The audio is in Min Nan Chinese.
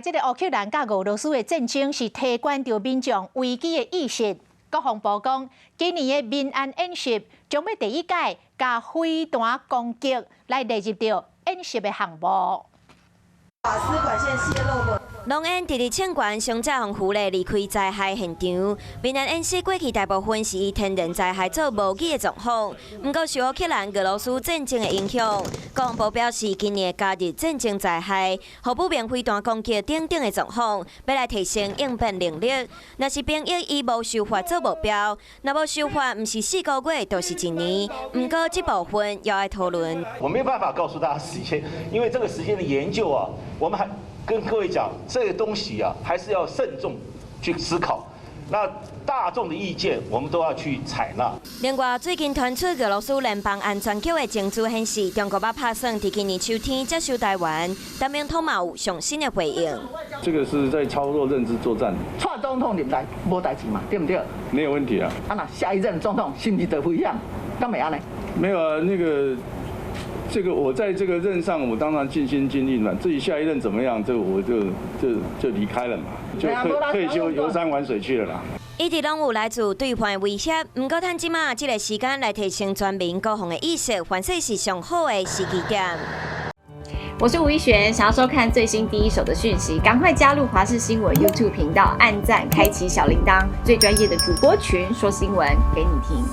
這个烏克蘭佮俄羅斯的戰爭是提懸著民眾危機的意識。國防部講，今年的民安演習將欲第一擺共飛彈攻擊來列入著演習的項目。瓦斯管線洩漏過。龍演佇咧清關上早予俘虜離開災害現場。民安演習過去大部分是以天然災害做模擬的狀況，毋過受烏克蘭、俄羅斯戰爭的影響，國防部表示今年加入戰爭災害、予不明飛彈攻擊等等的狀況，欲來提升應變能力。若是兵役以無受罰做目標，若無受罰，毋是4個月，就是一年。毋過這部分猶愛討論。我沒有辦法告訴大家時間，因為這個時間的研究啊，我們還跟各位講，這個東西啊，還是要慎重去思考。那大眾的意見，我們都要去採納。另外，最近傳出俄羅斯聯邦安全局的情資顯示，中國欲拍算佇今年秋天接收台灣，陳明通嘛有上新的回應。這個是在操作認知作戰。蔡總統任內無代誌嘛，對毋對？沒有問題啊。啊，那下一任總統是毋是就危險？敢會按呢？沒有啊，那個。這個我在這個任上，我當然盡心盡力嘛。至於下一任怎麼樣，這個我就離開了嘛，就退休遊山玩水去了啦。一直攏有來自對方的威脅，毋過趁這馬這個時間來提升全民國防的意識，反正是上好的時機點。我是吳一璇，想要收看最新第一手的訊息，趕快加入華視新聞 YouTube 頻道，按讚，開啟小鈴鐺，最專業的主播群說新聞給你聽。